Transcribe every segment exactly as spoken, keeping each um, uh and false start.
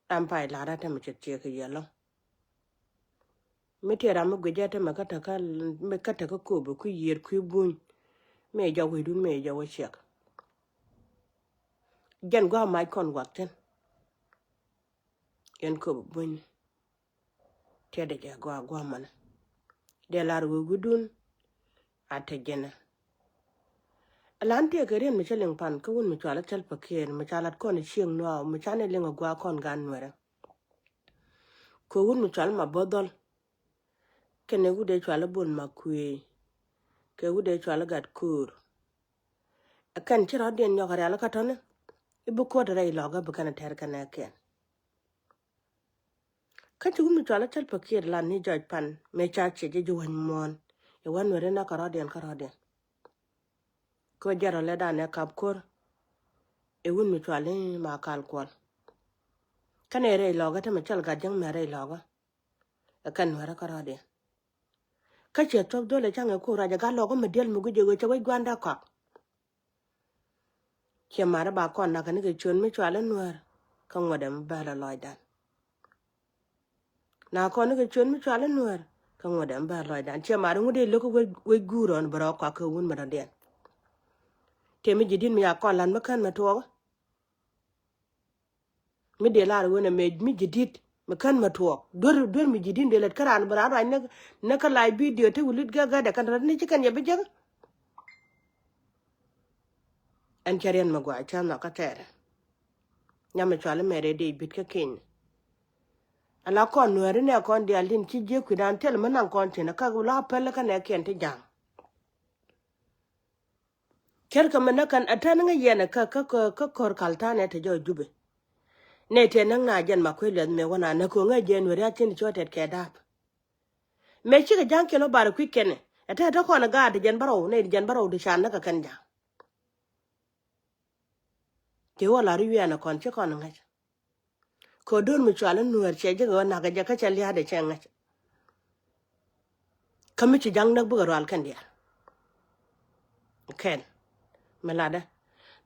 Ram pay la̱rä te mi ce̱t ciek kɛ yɛl ɔ. Mi tëë ram mi guic ɛ te mi kä te kä, mi kä te kä kööbä kui̱ yiëër kui̱ buny. Mi jɔw wi̱i̱dun mi jɔw wä ciɛk. Jɛn gua̱a̱ mac kɔn gua̱k thi̱n. Yɛn kööbä buny. Tiɛt jɛ gua̱a̱ gua̱a̱ mänä. Dee lar wi̱i̱ wi̱i̱dun. A te jɛnɛ. Lan tiɛɛkɛ riet mi cä liŋ pan kä wun mi cɔal i̱ Salva Kiir mi ca lat kɔn i̱ cieŋ nuaw mi ca ni liŋ a gua̱a̱ kɔn gan nuɛrɛ. Kɛ wut mi cual ma bo̱dhɔl. Kɛnɛ wut dee cual i̱ bol ma kuëë. Kɛ wut dee cual i̱ gat ko̱o̱r. Ɛ kɛn ci rɔ̱diɛn nyɔk rial kä tɔ̱ni. I̱ bi ko̱o̱t rɛy lɔkä bi kɛn a tɛr kɛnɛ kɛn. Kä ci wut mi cual i̱ Salva Kiir lan ni jɔc pan mëë ca ciɛ ji̱ ji̱ wäny muɔ̱ɔ̱n. I̱ wä nuɛri na kärɔ̱diɛn kärɔ̱diɛn. Kɛ jɛn rɔ lɛ danɛ kap ko̱r. I̱ wut mi cual i̱ ma kal kuɔl. Kɛn ɛ rɛy lɔkä te mi cɔl gat jiäŋ mɛ rɛy lɔkä. Ɛ kɛn nuɛrä kärɔ̱diɛn. Kä ciɛ thuɔ̱k dho̱l ɛ caŋ ɛ ko̱r ruac ɛ gat lɔkä mi diɛl mi guic ɛ ɣöö cɛ wec gua̱a̱n dee kɔak. Ciɛ mari ba kɔn nakä ni kɛ ciöön mi cual i̱ nuäär. Kä ŋuɔ̱t ɛm bäl ɛ lɔcdan. Na kɔn ni kɛ ciöön mi cual i̱ nuäär. Kä ŋuɔ̱t ɛm bäl ɛ lɔcdan ciɛ mari ŋut dee lo̱k wec guur ɔn bɛ rɔ kɔak kɛ wun mi dɔ̱diɛn. Tëë mi ji̱ di̱t mi ya kɔn lan mi kän mi tuɔɔk. Mi dee lar wen ɛ mɛ mi ji̱ di̱t mi kän mi tuɔɔk duer duer mi ji̱ di̱t dee lät kä raan bi raan ruac ni kä lac bidio te wi̱lit gäk gädɛ kɛn rɔ̱t ni ci kɛn yɛ bi jek. Ɛn cɛ riɛn mi gua̱a̱c cä nhɔk kä tɛɛrɛ. Nyam mi cual imɛ rɛy dee bit kä keny. Ala kɔn nuääri nɛ kɔn diaal tin ci jiek kui̱dan thil mi naŋ kɔn tin kä la päl kä nɛ kiɛn ti ja̱a̱ŋ. Cärkɛ mi näk kɛn a tän ŋäc yɛn kä kä kä ko̱r kal ta̱a̱ nɛ te jɔɔc Jubɛ. Nɛ tëë näk na jɛn ma kuec luɛth mëë wä na näk ko̱ ŋäc jɛn weri a cin cuɔ tɛt kɛ da̱a̱p. Mëë cikɛ ja̱ŋ kiɛn wä bar kui̱c kɛn ɛ te te kɔn gaat ti jɛn bärɔw nɛ ti jɛn bärɔw ti ca näk kɛ kɛn ja̱ŋ. Tëë wä la̱r wiɛɛn ɛ kɔn ci kɔn ŋäc. Kɛ do̱r mi cual i̱ nuäär cɛ jek ɣän nakä jɛ kä cɛ lia̱a̱dɛ cɛ ŋäc. Kä mi ci ja̱ŋ näk bikɛ rual kɛn diaal. Kɛn mi latdä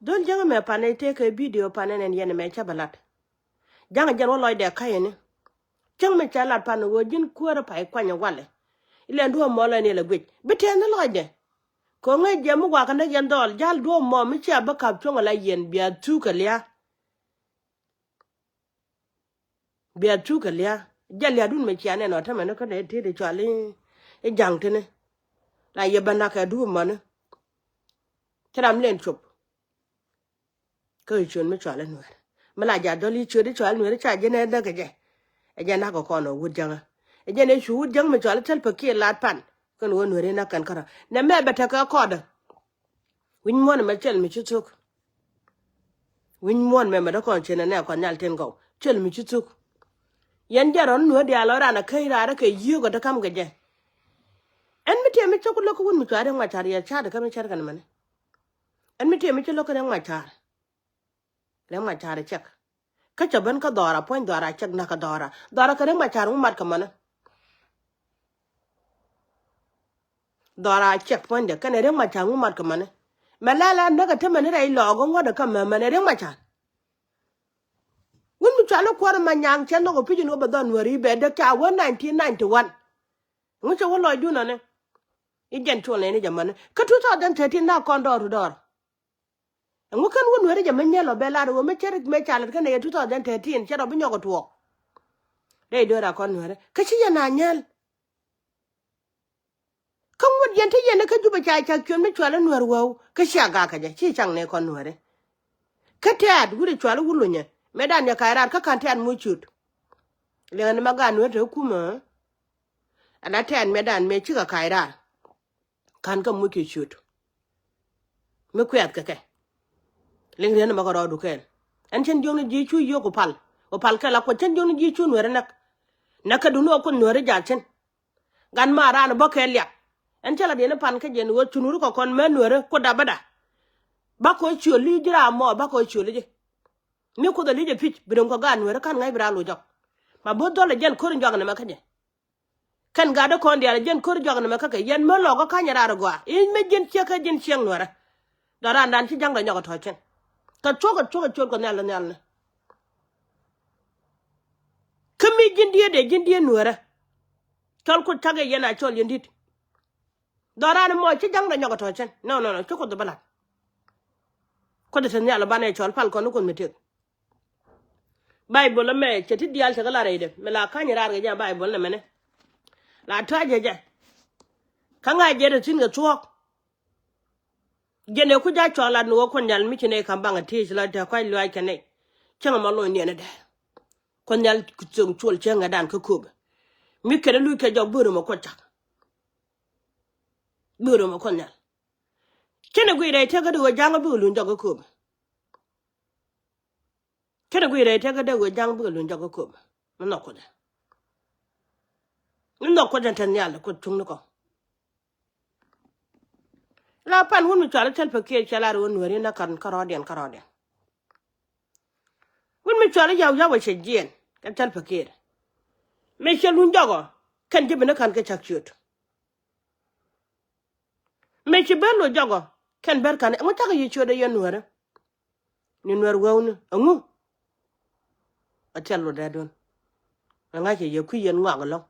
dhol jäŋä mɛ panɛ tëëkɛ bidio panɛ nɛn yɛn mɛ cä bɛ lat. Ja̱ŋ jɛn wä lɔcdɛ ka̱yɛni. Cäŋ mi cɛ lat pan ɣöö ji̱n kuäärä pay kuany walɛ. Ilɛn duɔ̱ɔ̱p mɔ lɔcni lɛ guic bi tɛn ni lɔcdɛ. Kɛ ŋäc jɛ mi wakä näk yɛn dhɔl ja̱l duɔ̱ɔ̱p mɔ mi cia bä kap cuɔ̱ŋ ala yɛn bia thuk kɛ lia̱a̱. Bia thuk kɛ lia̱a̱ jɛ lia̱a̱dun mɛ cia nɛn ɔ tämɛ ni kä nɛ tit i̱ cual i̱ ja̱ŋ tini. La yɛ bä nak kɛ duɔ̱ɔ̱p mɔni. Ci ram lɛn cop. Kä i̱ ciöt mi cual i̱ nuɛɛr mi la ja̱ dhɔl i̱ ciöt i̱ cual nuɛɛr ca jɛ nɛ däk kɛ jɛ. Ɛ jɛ nak kɛ kɔn ɔ wut jäŋä. Ɛ jɛ nɛ cu wut jäŋ mi cual i̱ Salva Kiir lat pan kɛn ɣöö nuɛɛr i̱ nak kɛn kärɔ nɛ mɛ bɛ tekɛ kɔɔdä. Wi̱ny muɔ̱n ɛmɛ cɛl mi ci thuk. Wi̱ny muɔ̱n mɛmɛ dee kɔn cin ɛnɛ kɔn nhial tin gɔw cɛl mi ci thuk. Yɛn jɛ rɔn nuɔ̱t diaal ɔ ran a käny raar kɛ yiëëk ɔ te ka̱m kɛ jɛ. Ɛn mi tiɛm mi cä ku lo̱k kä wun mi cua̱r riɛk macar yɛ ca̱a̱t kä mi cär kɛn mɛni. Ɛn mi tiɛm mi cä lo̱k kä riɛk macar. Riɛk macar cɛk. Kä cɛ ben kä dhɔra puɔ̱ny dhɔra cɛk nakä dhɔra dhɔra kɛ riɛk macar ŋu mat kɛ mɛni. Dhɔra cɛk puɔ̱nydɛ kɛnɛ riɛk macar ŋu mat kɛ mani. Mɛ lɛl a näk a te mɛni rɛy lɔɔk ŋuɔ̱t a kä mɛ mɛnɛ riɛk macar. Wun mi cual i̱ kuɔr ma nyaŋ cɛ nhɔk a pi̱c in wä bɛ dhɔn nuäri bɛ däk ca wä nineteen ninety one. Ŋu cɛ wä lɔcdun ɔni. I̱ jɛn col nɛni jɛ mani kä two thousand thirteen na kɔn dɔɔr tu dɔɔr. Ɛŋu kän wä nuɛri jɛ mi nyɛl ɔ bɛ lar wä mi cä rik mi ca lät känɛ yɛ two thousand thirteen cɛ rɔ bi nyɔk ɔ tuɔɔk. Rɛy döör a kɔn nuɛri kä ci yɛn a nyɛl. Kä ŋuɔ̱t yɛn te yɛn kä Jubɛ ca cak cuɛn mi cual i̱ nuɛr wäw kä cia gak kɛ jɛ ci cak nɛ kɔn nuɛri. Kä tɛ̈t wut i̱ cual i̱ wut lunyɛ mëë dan yɛ ka̱c raar kä ka̱n tɛ̈t muc ciöt. Liɛŋɛ ni ma gaat nuɛr te kumä. Ala tɛ̈t mëë dan mëë cikɛ ka̱c raar. Ka̱n kä muc kɛ ciöt. Mi kuɛth kɛ kɛ liŋ riɛn ɛmɛ kɛ rɔɔdu kɛɛl. Ɛn cɛn jiökni ji̱ cu yiök ku pal ku pal kɛ la kuɔth cɛn jiökni ji̱ cu nuɛri näk. Näk kä duni ɔ kuoth nuɛri jath cɛn. Gan ma raan bä kɛ liak. Ɛn cɛ la diɛn i̱ pan kä jɛn ɣöö cu nuɛri kɛ kɔn mɛ nuɛri ku dapä da. Bakɔ ciöli ji̱ ram mɔ bakɔ ciöli ji̱. Mi kuoth ɛ li̱c ɛ pi̱c bi rom kɛ gaat nuɛri ka̱n ŋa̱c bi raa loc jɔk. Ma bo̱th dhɔl ɛ jɛn ko̱r in jɔak nɛmɛ kä jɛ. Kɛn gat dee kɔn diaal jiɛn ko̱r jɔak nɛmɛ kä kɛ yɛn mi lɔk kä ka̱ny raar gɔaa i̱ mi ji̱n ciek kä ji̱n cieŋ nuɛrä. Dɔ̱ raandan ci ja̱ŋ dɔ̱ nyɔk ɛ tɔ̱ cin. Kä cuɔ̱k ɛ cuɔ̱k ɛ cuɔ̱t kɛ nhial ɛ nhial ni. Ji̱n diet dee ji̱n diet nueerä. Cɔl Kuoth cak yɛ yɛn a cɔl yɛn di̱t. Dhɔran mɔ ci ja̱ŋ rɔ nyɔk a tɔ̱ cɛn. No, no, no, ci Kuoth bä lat. Kuoth te nhial banɛ cɔl pal kɔn ni Kuoth mi tëk. Baibol ɛmɛ cɛ ti diaal cɛ kɛ la rɛydɛ mi la ka̱ny raar kɛ jɛ Baibol nɛ mɛnɛ. La ta̱a̱ jɛ jɛ. Kä ŋa̱c jɛ te thi̱n kɛ thuɔ̱k. Jɛn ɛ ku ja̱ cɔal lat ni ɣöö Kuoth Nhial mi ci nɛy ka̱m baŋ ɛ tiec la te kua̱c luaac kɛ nɛy. Cäŋ ɛmɔ lo̱ny niɛn ɛ dɛɛr. Kuoth Nhial cieŋ cuɔl cäŋ ɛ dan kä köpɛ. Mi kɛn ɛ luc kɛ jɔk bi röm ɛ Kuoth cak. Bi röm ɛ Kuoth Nhial. Cɛn ɛ guic rɛy tëkädu ɣöö ja̱ŋ ɛ bikɛ luny jɔk kä köpɛ. Cɛn ɛ guic rɛy tëkädu ɣöö ja̱ŋ bikɛ luny jɔk kä köpɛ. Mi nhɔk Kuoth ɛ. Mi nhɔk Kuoth ɛ te nhial ɛ Kuoth cuŋni kɔ. La pan wun mi cual i̱ Salva Kiir cɛ lar wun nueeri na kar kärɔɔdiɛn kärɔɔdiɛn. Wun mi cual i̱ Yau Yau a cɛ jiɛn kɛ Salva Kiir. Mëë cɛ luny jɔkɔ kɛn ji̱ bi ni ka̱n kɛ cak ciöt. Mëë ci ben lo jɔkɔ kɛn ber ka̱n ɛŋu cakɛ yi ciöt ɛ yɛn nueeri. Ni nuɛr wewni ɛŋu. A tiɛl lo dɛɛdun. Ɛŋa cɛ yɛ kui̱ yɛn ŋɔak ɛlɔ̱ŋ.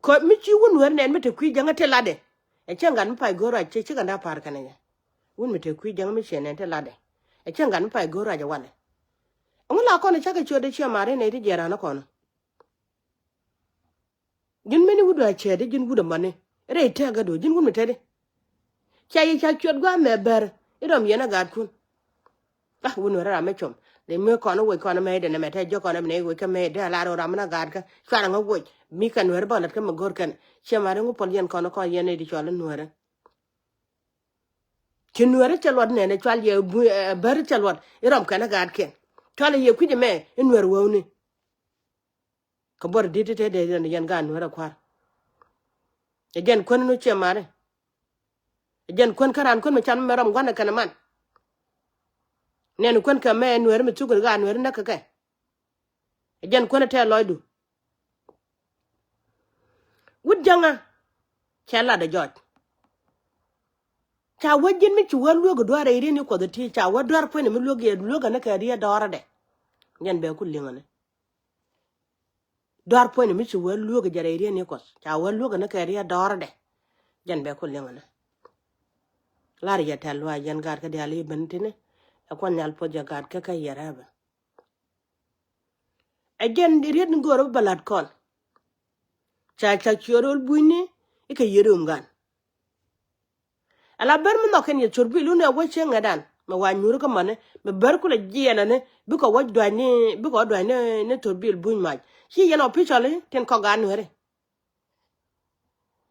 Kɔ mi ci wun nuɛr nɛn mi te kui̱ jäŋä te latdɛ. Ɛ cɛ ŋa̱t mi pay go̱o̱r ruac cɛ ci kɛn da̱ pa̱a̱r kɛn ɛ yɛ. Wun mi te kui̱ jäŋä mi ciɛ nɛn te latdɛ. Ɛ cɛ ŋa̱t mi pay go̱o̱r ruac ɛ walɛ. Ɛŋu la kɔn ɛ cakɛ ciöt ɛ ciɛ ma̱a̱r in ɛ ti jiɛɛr ran ɛ kɔn. Ji̱n meni wut a cɛɛt i̱ ji̱n wut a mani rɛy tɛ̈kädu ji̱n wut mi tɛt i̱. Ca yi ca cuɛt gua̱a̱mɛ bär i̱ rɔm yɛn a gaatkun. Ah wut nuɛr ram mi com dee mi kɔn i̱ woc kɔn i̱ mɛy dee nɛmɛ tɛ̈ jiök kɔn i̱ mi nɛy woc kä mɛy dee a lar ɣöö ram mi na gaatkä cuarɛ ŋä woc mi kɛ nuɛr bä lät kä mi go̱r kɛn. Ciɛ mari ŋu pɔl yɛn kɔn i̱ kɔn yɛn i̱ di cɔl i̱ nuɛrä. Ci nuɛrä cɛ luɔt nɛn i̱ cual yɛ bär cɛ luɔt i̱ rɔm kɛn i̱ gaatkiɛn. Cual i̱ yɛ kui̱c ɛmɛ i̱ nuɛr wäuni. Kɛ buɔr di̱t ti te dee yɛn gaat nueerä kua̱r. Ɛ jɛn kuän nu ciɛ mari. Ɛ jɛn kuän kä raan kuän mi can mɛ rɔm gua̱n ɛ kɛn ɛ man. Nɛn kuän kɛ mɛ nueeri mi thuk ɛ gaat nueeri näk kɛ kɛ. Ɛ jɛn kuän ɛ tɛɛ lɔcdu. Wut jäŋä cɛ lat ɛ jɔc. Ca wä ji̱n mi ci wä luäk ɛ duaar rɛy riet ni kuɔth ɛ ti ca wä duaar puɔ̱nydɛ mi luäk yɛ luäk ɛ ni kɛ riet dɔɔrädɛ. Jɛn bɛ ku liŋä ni. Duaar puɔ̱ny mi ci wä luäk jɛ rɛy riet ni kuɔth ca wä luäk ni kɛ riet dɔɔrädɛ. Jɛn bɛ ku liŋä ni. Lar yɛ tɛl luaac yɛn gaat kä diaal i̱ ben tini. Ɛ kuɔth nhial puɔth jɛ gaat kä kä yɛ rɛpɛ. Ɛ jɛn riet ni go̱o̱r bä la̱t kɔn. Ca ca ciöt ro̱l bunyni i̱ kɛ yiet rom gan. Ala ber mi nhɔk kɛn yɛ thurbil wun ɛ wä cieŋ ŋɛ̈tdan mɛ wa nyuuri kä mäni mɛ ber kulɛ jiɛɛnäni bikɛ wä dua̱cni bikɛ wä dua̱cni ni thurbil buny mac ci yɛn officially tin kɔk gaa nueeri.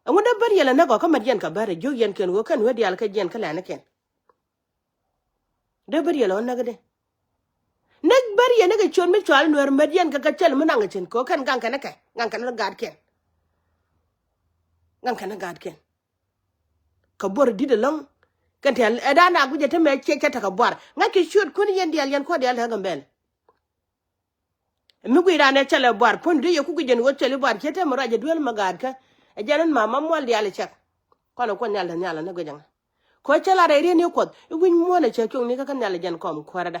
Ɛŋu dee ber yɛl ɛ näk ɔ kä mät yɛn kɛ ber ɛ jiök yɛn kɛn ɣöö kɛn wee diaal kɛ jiɛn kä lɛ̈nikiɛn. Dee ber yɛl ɔ näk di näk ber yɛn ni kɛ ciöt mi cual nueer mät yɛn kɛ kɛ cɛl mi naŋ kɛ cin kɛ ɣöö kɛn gaŋ kɛn kɛ gaŋ kɛn gat kɛn. Gaŋ kɛn gat kɛn. Kɛ buɔr di̱t ɛlɔ̱ŋ kɛn tɛl ɛ da̱a̱n a guic ɛ te mɛ ciɛ cɛ tekɛ buar ŋa̱c kɛ ciöt kuän yɛn diaal yɛn kua̱r diaal tekɛ Gambɛl. Mi guic raan ɛ cɛl ɛ buar puɔ̱ny dee yɛ ku guic jɛn ɣöö cɛl i̱ buar ciɛ te mi ruac ɛ duel mi gaatkä. Ɛ jɛn in ma ma mual diaal ɛ cɛk. Kɔn ɛ kuɔth nhial te nhial ɛ ni guic ɛŋa. Kɛ ɣöö cɛ la rɛy riet ni kuɔth i̱ wi̱c muɔ̱ɔ̱n ɛ cɛ cuɔ̱ŋ ni kä kä nhial ɛ jɛn kɔm kuäärä dä.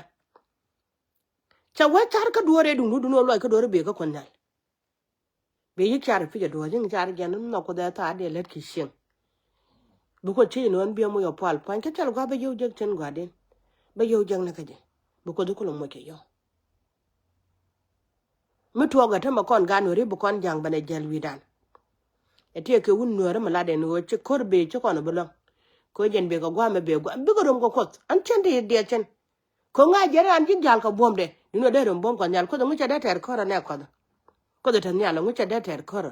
Cɛ wee car kä duɔ̱ɔ̱r ɛ duŋdu duŋdu ɛ luɔc kä duɔ̱ɔ̱r i̱ bëë kä kuɔth nhial. Bëë yi car i̱ pi̱c ɛ duɔ̱ɔ̱r ji̱ car jɛn in nhɔk kuɔth ɛ thaat diɛ lät ki cieŋ. Bi kuoth ci inɔn biɛ moc ɔ pual pua̱ny kä thil gua̱a̱ bä yio̱w jek cin gua̱a̱din. Bä yio̱w jek ni kä jɛ bi kuoth i̱ kulɛ moc kɛ yio̱w. Mi tuɔɔk ɛ tämɛ kɔn gan weri bi kɔn ja̱ŋ bɛn ɛ jäl wi̱i̱dan. Ɛ tiɛ kɛ wun nuääri mi lat ɛn ɣöö ci ko̱r bëë ci kɔn ɛ bi luäŋ. Kɛ ɣöö jɛn bëë kɛ gua̱a̱ mɛ bëë gua̱a̱ bikɛ röm kɛ kuɔth an cin ti diɛ cin. Kɛ ŋa̱c jɛ raan ji̱ ja̱l kɛ buɔ̱mdɛ duundɛ dee röm buɔ̱m kɛ nhial kuoth ɛŋu cɛ dee tɛɛr kärä nɛ kuɔth. Kuoth ɛ te nhial ɛŋu cɛ dee tɛɛr kärä.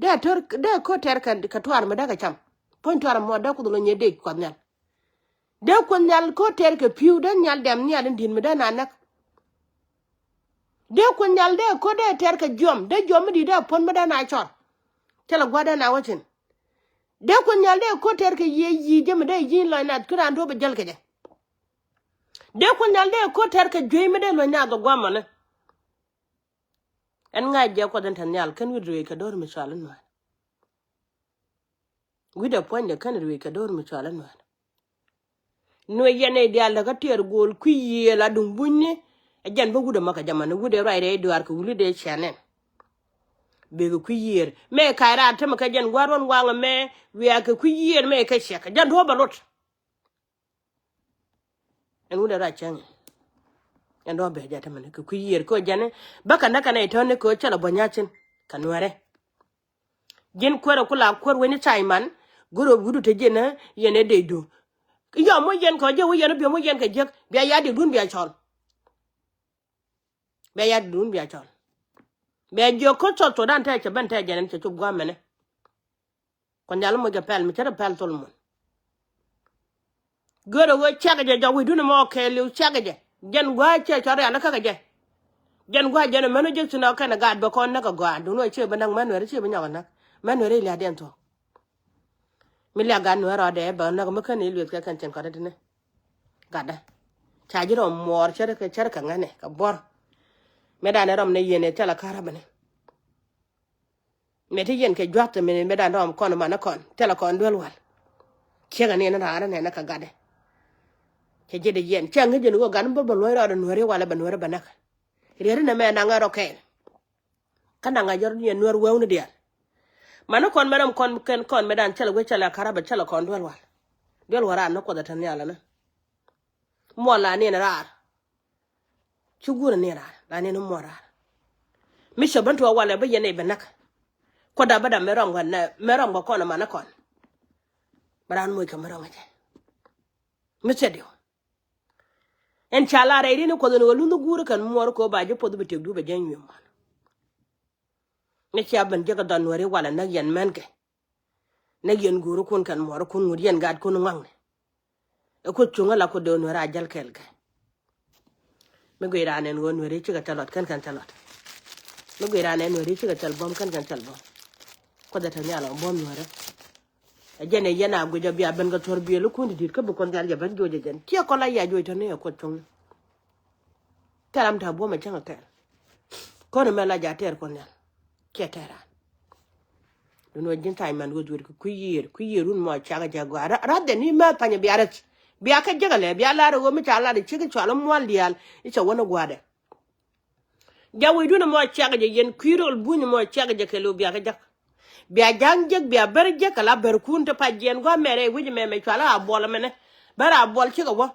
Dee tɛɛr dee ko̱r tɛɛr kɛ tuaar mi dee kɛ cam. Puɔ̱ny tuaar mɔ dee kuoth lɔ nyɛ dee kuɔth nhial. Dee kuoth nhial ko̱r tɛɛr kɛ pi̱w dee nhial dɛm nhial in di̱t mi dee na näk. Dee kuoth nhial dee ko̱r dee tɛɛr kɛ jiɔm dee jiɔm mi di̱t dee puɔ̱n mi dee na cɔr. Cɛ lɛ gua̱a̱r dee na wä cin. Dee kuoth nhial dee ko̱r tɛɛr kɛ yiëë yiëë jɛ mi dee yiëë lɔc nath ki raan duɔ̱ɔ̱p ɛ jäl kɛ jɛ. Dee kuoth nhial dee ko̱r tɛr kɛ juey mi dee luɔ̱c naath ɛ guamɔni. Ɛn ŋa̱c jɛ kuɔth in te nhial kɛn wi̱c ruëëc kɛ do̱r mi cual in nuɛɛn. Wi̱cdɛ puɔ̱nydɛ kɛn ruëëc kɛ do̱r mi cual in nuɛɛn. Nuëë yɛn nɛy diaal lɛ kä tiɛɛr go̱o̱l kui̱ yiëë la duŋ bunyni. Ɛ jɛn bä wut ɛmɔ kɛ jɛ mani wut ɛ ruac rɛy duaar kɛ wuli dee ciaŋ nɛn. Bek kɛ kui̱ yiëër mɛ kac raar tämɛ kɛ jɛn gua̱r ruɔ̱n waŋ ɛmɛ wiaa kɛ kui̱ yiëër mɛ kɛ ciɛk kɛ jɛn duɔ̱ɔ̱p bɛ lot. Ɛn wut ɛ ruac cäŋ ɛn duɔ̱ɔ̱p bɛ jɛ tämɛ ni kɛ kui̱ yiëër kɛ jɛn bä kɛ näk kɛ nɛy tɔ̱ni kɛ cɛ lɛ buɔ̱ny nya̱cin kɛ nuɛrɛ. Ji̱n kuäärä ku la kuäär wen i̱ cay man go̱r ɣöö wi̱du te ji̱n ɛ yɛn ɛ dee duŋ. Yɔm wä yɛn kɛ jek wä yɛn i̱ biɔm wä yɛn kɛ jek bia ya̱ dikdun bia cɔl. Bia ya̱ dikdun bia cɔl. Bia jiök kä cɔl Thudan tɛɛ cɛ ben tɛɛ jɛn ɛn cɛ cop gua̱a̱mɛnɛ. Kuɔn jal moc kɛ pɛl mi cɛ rɛ pɛl thol mun. Görɛ ɣöö ciakɛ jɛ jɔk wi̱cdun ɛmɔ kɛɛliw ciakɛ jɛ. Jɛn gua̱a̱c cɛ cɔr rial ikä kɛ jɛ. Jɛn gua̱a̱c jɛn ɛmɛn wä jek ci nɔ kɛn ɛ gaat bɛ kɔn näk ɛ gɔaa dun wä ciɛ bɛ näk mɛn nuɛri ciɛ bɛ nyɔk ɛ näk. Mɛn nuɛri lia̱a̱diɛn thuɔ̱k. Mi liak gat nuɛɛr rɔɔdɛ bɛ näk mi kän i̱ lueth kɛ kɛn cin kɔt i̱ ti̱ni. Gatdä ca ji̱ rɔm muɔɔr cärkɛ cärkɛ ŋäni kɛ buɔ̱r. Mëë danɛ rɔm ni yieen ɛ thilɛ ka̱r räbäni. Mëë ti yieen kɛ jua̱th mi mëë danɛ rɔm kɔn man ni kɔn thilɛ kɔn duel wal. Ciekɛ ni ni raar nɛn kɛ gatdɛ. Cɛ ji̱ di yieen cɛ ŋi̱c jɛn ɣöö gat ni bä bä luɔ̱ny rɔɔdɛ nuɛɛri walɛ bɛ nuɛɛri bɛ näk. Riɛri nɛ mɛ naŋ ɛ rɔ kɛɛl. Kä naŋ a jɔr ni ɛ nuɛr wewni diaal. Mani kɔn mɛ ram kɔn kɛn kɔn mɛ dan cɛl wec cɛl a karabɛ cɛl kɔn duel wal. Duel wal ran ni kuɔth a tɛn nhial ni. Muɔl la nin raar. Ci guur nin raar la nin muɔl raar. Mi cɛ ben tuɔ walɛ bä yɛn ɛ bɛ näk. Kuɔda bä dam mɛ rɔm kɔn mɛ rɔm kɔn mani kɔn. Bä ran moc kɛ mɛ rɔm kɛ jɛ. Mi cɛ diw. Ɛn ca la rɛy rin kuɔth ɛn ɣöö lunh guur kɛn muɔɔr kɛ ɣöö ba ji̱ puɔth bi tiɛk dup ɛ jɛ nyui̱ muɔ̱ɔ̱n. Ni cia ben jiäk ɛ dhɔn nuɛri walɛ näk yɛn mɛnkɛ. Näk yɛn guurikun kɛn muɔɔrikun ŋut yɛn gaatkun ŋuaŋni. Ɛ kuoth cuŋä la kuoth dee nuɛri a jäl kɛɛl kɛ. Mi guic raan ɛn ɣöö nuɛri cikɛ thil luɔt kɛn kɛn thil luɔt. Mi guic raan ɛn nuɛri cikɛ thil buɔ̱m kɛn kɛn thil buɔ̱m. Kuoth ɛ te nhial ɔ buɔ̱m nuɛri. Ɛ jɛn ɛ yɛn a guic ɔ bia ben kɛ thuɔ̱r biëël ikun ti di̱t kä bi kuɔth nhial jɛ ben juɔc ɛ jɛn ciɛ kɔn la yia juɔc tɔ̱ni ɛ kuɔth cuŋni. Thil ram te buɔ̱m ɛ cäŋ ɛ kɛɛl. Kɔn ɛmɛ la ja tɛɛr kuɔth nhial. Ciɛ tɛɛr raan. Dun wä ji̱n thac man weth wet kɛ kui̱ yiëër kui̱ yiëër run mɔ cakɛ jɛ gɔaa. Rathdɛ ni määth panyɛ bia rɛth. Bia kä jek ɛlɛ bia lar ɛ ɣöö mi ca lar ɛ ciek i̱ cual i̱ mual diaal i̱ cɛ wän i̱ gua̱a̱dɛ. Ja wi̱i̱dun ɛmɔ ciakɛ jɛ yɛn kui̱ rol buny ɛmɔ ciakɛ jɛ kɛ lo̱o̱ bia kä jek. Bia ja̱ŋ jek bia ber jek kɛ la berkun te pac jiɛn gua̱a̱mɛ rɛy wi̱c ɛmɛ mɛ cual i̱ a buɔl ɛmɛnɛ. Ber a buɔl cikɛ wä.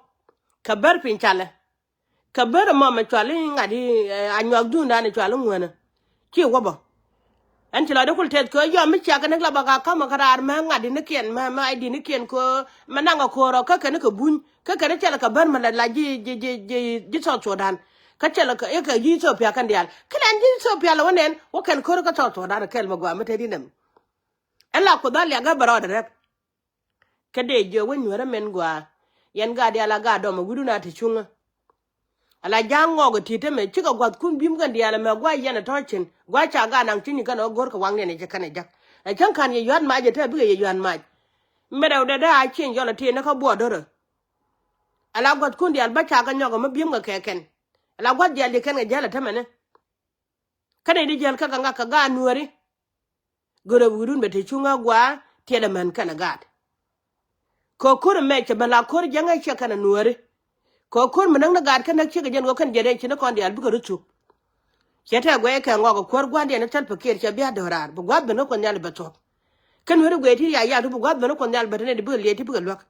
Kɛ ber piny calɛ. Kɛ ber ɛmɔ mɛ cual i̱ ŋa̱t i̱ a nyuak duundan i̱ cual i̱ ŋuänä. Ci wä bä. Ɛn ci lɔcdä kul tɛth kɛ yɔm mi ciak kɛn la bä ka ka̱mä kä raar mɛ ŋa̱t dinikiɛn mɛ mɛ ay dinikiɛn kɛ mɛ naŋ kɛ ko̱o̱r ɔ kä kɛn kɛ buny kä kɛn cɛl kɛ bär mɛ la la ji̱ ji̱ ji̱ ji̱ ji̱ South Sudan. Kä cɛl kɛ i̱ kɛ ji̱ Ethiopia kɛn diaal kä lɛn ji̱ Ethiopia lɛ wä nɛn wä kɛn ko̱o̱r kä South Sudan kɛl mɛ gua̱a̱ mi te di̱n ɛm. Ɛn la kuoth a liak ɛ bɛ rɔɔdɛ rɛp. Kä dee jiök wec nueerä min gɔaa. Yɛn gaat diaal a gaat dɔmɔ wi̱cdun a te cuŋä. Ala ja̱a̱ŋ ŋɔɔk ɛ ti̱i̱t tämɛ cikɛ gua̱thkun bi̱m kɛn diaal ɛmɛ gua̱a̱c yɛn ɛ tɔ̱ cin gua̱a̱c ca gaat naŋ cuny kɛn ɛ go̱r kɛ waŋdiɛn ɛ cɛ kɛn ɛ ja̱k. Ɛ cäŋ ka̱n yɛ yua̱t mac ɛ te bikɛ yɛ yua̱t mac. Mɛt ɛ wä dee dee a cieŋ jɔl ɛ tëë ni kä buɔɔdorä. Ala gua̱thkun diaal bä ca kɛ nyɔk ɛmɛ bi̱m kɛ kɛ kɛn. Ala gua̱th diaal di kɛn kɛ jäl ɛ tämɛ ni. Kä nɛy di jäl kä kɛ ŋak kɛ gaat nueeri. Görɛ wi̱i̱dun bɛ te cuŋä gua̱a̱ tiɛt ɛmɛn kɛnɛ gaat. Kɛ ko̱r ɛmɛ cɛ ben la ko̱r jiäŋä ciɛ kɛnɛ nueeri. Kɛ ko̱r mi näk ni gaat kä näk ciek ɛ jɛn ɣöö kɛn jiɛt ɛ ci ni kɔn diaal bikɛ rut cuk. Cɛ tɛk guɛc kɛ ŋɔk ɛ kuäär gua̱ndiɛn ni thɛl pɛ kiɛt cɛ bia döör raar bi gua̱a̱th ben ni kuɔth nhial bɛ thuɔ̱k. Kä nueeri guɛc ti ya ya tu bi gua̱a̱th ben ni kuɔth nhial bɛ te nɛy di bikɛ liɛc ti bikɛ luäk.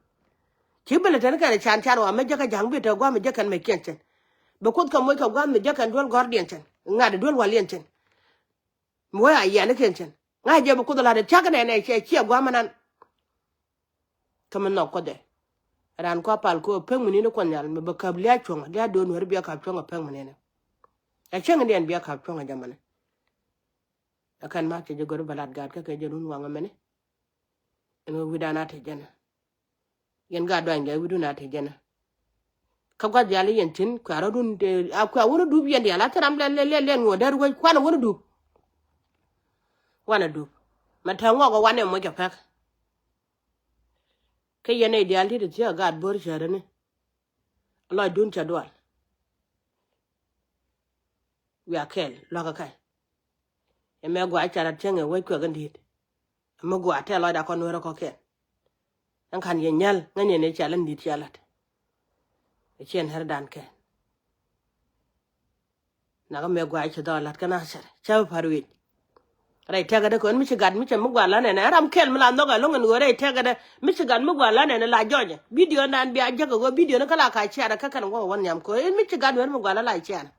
Ci bi lɛ tɛn kɛn can can wa mɛ jäkä ja̱ŋ bi te gua̱a̱th mɛ jäk kɛn mɛ kiɛn cɛn. Bɛ kuoth kɛ moc kɛ gua̱a̱th mɛ jäk kɛn duel gɔ̱rdiɛn cɛn ŋa̱t duel waliɛn cɛn. Mi wee a yianikiɛn cin ŋa̱c jɛ bi kuoth lat ɛ cak nɛnɛ cɛ ciɛ gua̱a̱m ɛnan. Kä mi nhɔk kuoth ɛ raan kua pal kɛ ɣöö pek mi ni̱n kuɔth nhial mi bɛ käp lia̱a̱ cuɔ̱ŋ lia̱a̱ do̱n weri bia käp cuɔ̱ŋ ɛ pek mi ni̱n. Ɛ cäŋ diɛn bia käp cuɔ̱ŋ ɛ jamani. Ɛ kɛn ma cɛ jɛ gör bɛ lat gaat kä kɛ jɛ run waŋ ɛmɛni. Ɛn ɣöö wi̱dan a te jɛn ɛ. Yɛn gaat duany jɛ wi̱dun a te jɛn ɛ. Kä gua̱th diaal i̱ yɛn thi̱n kuɛ rɔ̱dun a kuɛ wun i̱ dup yɛn diaal a thil ram lɛl lɛl lɛl ŋuɔ̱t däär wec kuanɛ wun i̱ dup. Wanɛ dup mɛ te ŋɔk ɛ wanɛ moc ɛ pɛk. Kä yɛn nɛy diaal ti ti thiäk ɛ gaat bo̱r cäräni. Lɔcdun cɛ dual. Wiaa kɛɛl luakä kɛ. Ɛmɛ gɔaa ca lat cäŋ ɛ wec kuɛk in di̱i̱t. Ɛmɛ gɔaa tɛ̈ lɔcda kɔn nueerä kɔ̱kiɛn. Ɛn ka̱n yɛ nyäl ŋäcnɛ ni ca lat in di̱i̱t ca lat. Ɛ ciɛn ɣärdan kɛn. Nakä mɛ guay ci dhɔl lat kä Nasir cä par wi̱c. Rɛy tɛkädä kɔn mi ci gat mi cɛ mi gua̱l anɛnɛ ram kɛl mi la nhɔk ɛlɔŋ ɛn ɣöö rɛy tɛkädä mi ci gat mi gua̱l anɛnɛ la jɔcɛ. Bidio nan bia jäk ɛ ɣöö bidio ni kä la ka ciaarɛ kä kɛn wä wä nhiam kɛ ɣöö mi ci gat wɛr mi gua̱l ala ciaarɛ.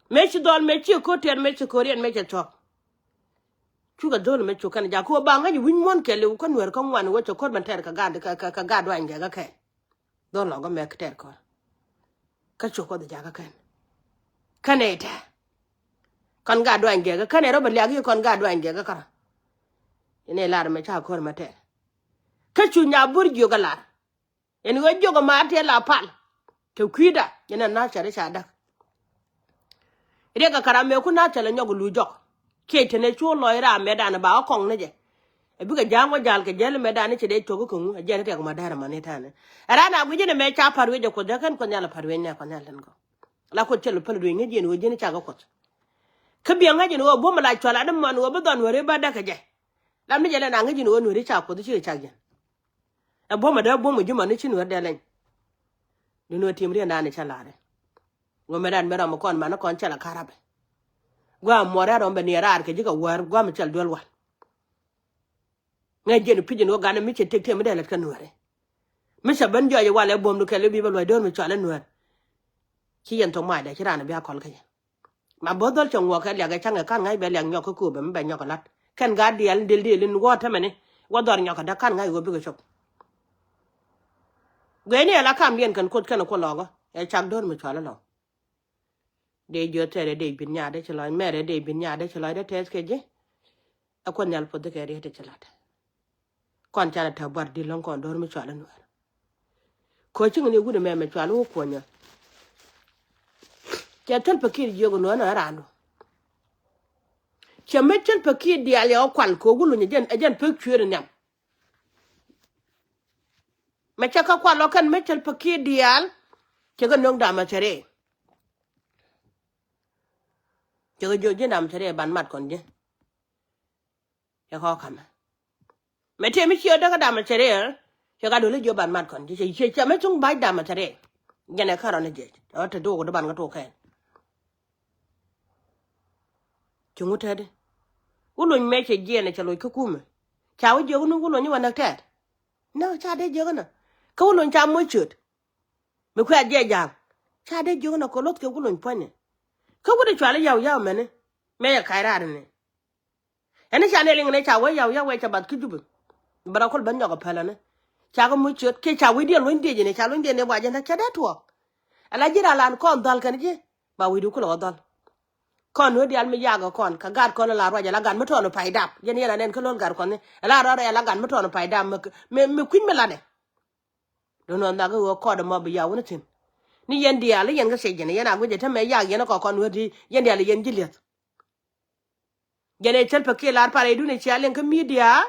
Mëë ci dhɔl mëë ci ko̱r tiɛt mëë ci ko̱r yɛn mëë cɛ thuɔ̱k. Cukɛ dhol mëë cuk kɛn jak kɛ ɣöö ba ŋäc wi̱ny muɔ̱n kɛɛliw kä nuɛr kä ŋuan wä cɛ ko̱r ben tɛɛr kɛ gat kɛ gat duany gɛk kä kɛɛl. Dhol lɔkä mɛ kɛ tɛɛr kɔn. Kä cuk Kuoth jakä kɛn. Kɛn ɛ tɛ. Kɔn gat duany gɛkä kɛn ɛ rɔ bɛ liak i̱ kɔn gat duany gɛkä kärɔ. Inɛ lar mɛ ca ko̱r mɛ tɛɛr. Kä cu nya bur jiök ɛ lar. Ɛn ɣöö jiök ɛ maar tiɛɛl la pal. Kɛ kui̱da yɛn ɛ na̱th cɛ ri ca däk. Riɛk ɛ karam mëë ku na̱th cɛ lɛ nyɔk lu jɔk. Kiɛ tɛn ɛ cu lɔc ram mɛ dan ɛ ba ɣä kɔŋ ni jɛ. Ɛ bikɛ ja̱a̱ŋ wä ja̱l kɛ jäl mɛ dan ni ci dee cuɔ̱k kä ŋu ɛ jɛn ɛ kɛk ma däär ɛ man ni ta̱a̱ni. Ɛ raan a guic in ɛ mɛ ca pa̱r wi̱c ɛ Kuoth ɛ kɛn Kuoth Nhial ɛ pa̱r wi̱c nɛ Kuoth Nhial tin kɔ. La Kuoth cɛ lɛ päl duec ŋäc yɛn ɣöö ji̱n cakɛ Kuoth. Kä biɛ ŋäc yɛn ɣöö buɔ̱m la cual ani mɔn ɣöö bi dhɔn wääri ba däk kɛ jɛ. Lam ni jɛ lɛ na ŋäc yɛn ɣöö nuääri ca Kuoth ci kɛ cak yɛn. Ɛ buɔ̱m ɛ dee buɔ̱m ɛ ji̱ mɔn ni ci nuäär dee leny. Duŋni ɣöö tim riɛn dan ni cä la̱rɛ. Ŋuɔ̱mɛ dan mɛ rɔm kɔn man kɔn cɛ la ka̱r rapɛ. Gua̱a̱m muɔrɛ rɔm bɛ ni raar kɛ ji̱ kɛ wäär gua̱a̱m cɛl duel wal. Ŋäc jiɛn pi̱c in wä ganɛ mi cɛ tëk tëë mi dee lät kä nuäärɛ. Mi cɛ ben jɔɔc walɛ buɔ̱mdu kɛl i̱ bi bä luɔc do̱r mi cɔal i̱ nuäär. Ci yɛn thok macdɛ ci raan bi a kɔl kä yɛ. Ma bo̱th dhɔl cɛ ŋuɔk kɛ liak ɛ ca̱ŋ kɛ ka̱n ŋa̱c bɛ liak nyɔk kä kööbɛ mi bɛ nyɔk kɛ la̱t kɛn gaat diaal dil dil in wä tämɛni. Wä dhɔr nyɔk kɛ däk ka̱n ŋa̱c ɣöö bikɛ cop. Guiɛcni ɛ la kamdiɛn kɛn Kuoth kɛn ɛ Kuoth lɔɔkä ɛ cak do̱r mi cɔal i̱ lɔk. Dee jiöt thɛɛrɛ dee bin nyaat dee ci lɔc mɛrɛ dee bin nyaat dee ci lɔc dee tɛth kɛ ji̱. Ɛ Kuoth Nhial puɔth dee kɛ riet dee ci la̱t. Kɔn canɛ tɛ̈ buar di̱t lɔ̱ŋ kɔn do̱r mi cual i̱ nuäär. Ko̱ ciŋ ni wut ɛmɛ mɛ cual wä kuɔnyä. Cɛ thil pekir jiök nuäär nɔ ɛ raandu. Cɛ mi thil pekir diaal yɛ ɣä kual ko̱ wuluny ɛ jɛn ɛ jɛn pek cueer ɛ nhiam. Mɛ cɛ kä kual lɔ kɛn mi thil pekir diaal. Cɛ kɛ no̱o̱ŋ dam ɛ thɛrɛ. Cɛ kɛ jiök ji̱n dam ɛ thɛrɛ ban mat kɔn ji̱. Cɛ kɔ kamɛ. Mɛ tëë mi ciɛ däkä dam ɛ cɛ rɛɛ. Cɛ ka doli jiɔ ban mat kɔn cɛ cɛ cɛ mɛ cuŋ bac dam ɛ cɛ rɛɛ. Jɛn ɛ kärɔn ɛ jɛ ɔ te dook di ban kä tok kɛn. Cuŋ wä tɛt di wä lony mɛ cɛ jiɛn ɛ cɛ loc kä kumɛ. Ca wä jiök ni wä lony wä näk tɛt. Näk ca dee jiök ni kä wä lony ca moc ciöt. Mi kuɛ jiɛ ja̱a̱ŋ ca dee jiök ni kɛ loth kɛ wä lony puɔ̱nyni. Kä wä di cual i̱ yaw yaw mɛni mɛ yɛ kac raar ni. Ɛn ca nɛ liŋ nɛ ca wee yaw yaw wee ca bath kä Jubɛ. Bɛ rɔ kol ben nyɔk ɛ pälä ni ca kɛ muc ciöt kiɛ ca wee diɛn luny diec ni ca luny diɛn ni bua jɛn cɛ dee tuɔɔk. Ala ji̱ ra lan kɔn dhal kɛn ji̱ ba wi̱i̱du kulɛ wä dhal. Kɔn wee dial mi yak kɔn kɛ gat kɔn la ruac ala gat mi tɔɔn pay dap jɛn yɛn anɛn kä lo̱l gat kɔn ni ala rɔ rɛ ala gat mi tɔɔn pay dap mi mi kui̱ny mi latdɛ. Do̱n ɣän nhak i̱ ɣöö kɔɔt ɛmɔ bi yaw wä ni thi̱n. Ni yɛn diaal i̱ yɛn kä thiec jɛn yɛn a guic ɛ tämɛ yak yɛn kɔk kɔn wä di yɛn diaal i̱ yɛn ji̱ li̱eth. Jɛn ɛ cäl pekir lar par ɛ dun ɛ cia liŋ kä midia.